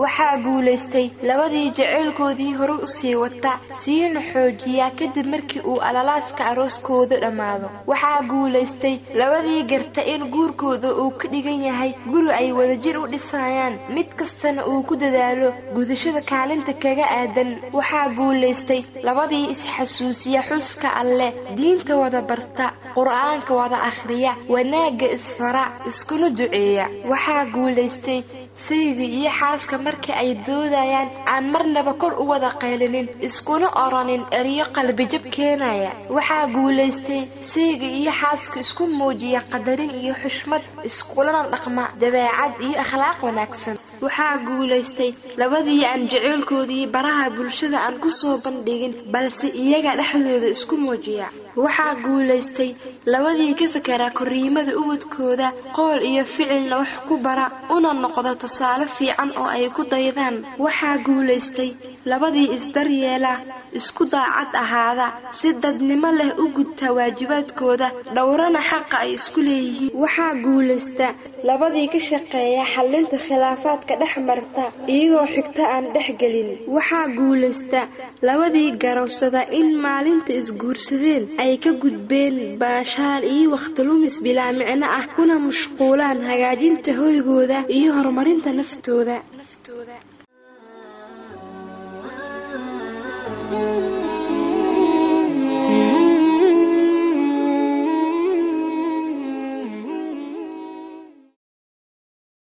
Waxaa guulaystay labadii jaceylkoodii hore u sii wata, siina xoojiya kadib markii uu alalaaska arooskooda dhammaado. Waxaa guulaystay labadii garta in guurkooda uu ka dhigan yahay guri ay wadajir u dhisayaan, mid kastana uu ku dadaalo gudashada kaalinta kaga aadan. Waxaa guulaystay labadii isxasuusiya xuska Alleh, diinta wada barta, qur-aanka wada akhriya, wanaagga isfara, iskuna duceeya. Waxaa guulaystay sayga iyo xaaska marka ay doodayaan aan marnaba kor u wada qaylinin, iskuna oranin eryo qalbijab keenaya. Waxaa guulaystay sayga iyo xaaska isku muujiya qadarin iyo xushmad, iskulana dhaqma dabeecad iyo akhlaaq wanaagsan. Waxaa guulaystay labadii aan jaceylkoodii baraha bulshada aan ku soo bandhigin, balse iyaga dhexdooda isku muujiya. Waxaa guulaystay labadii ka fikera korriimada ubadkooda, qool iyo ficilna wax ku bara, una noqda tusaale fiican oo ay ku daydaan. Waxaa guulaystay labadii isdaryeela, isku daacad ahaada, si dadnimo leh u gudta waajibaadkooda, dhowrana xaqa ay isku leeyihiin. Waxaa guulaysta labadii ka shaqeeya xallinta khilaafaadka dhex marta iyagoo xigto aan dhex gelin. Waxaa guulaysta labadii garowsada in maalinta isguursadeen ay ka gudbeen baashaal iyo wakhti lumis bilaa micno ah, kuna mashquulaan hagaajinta hoygooda iyo horumarinta naftooda.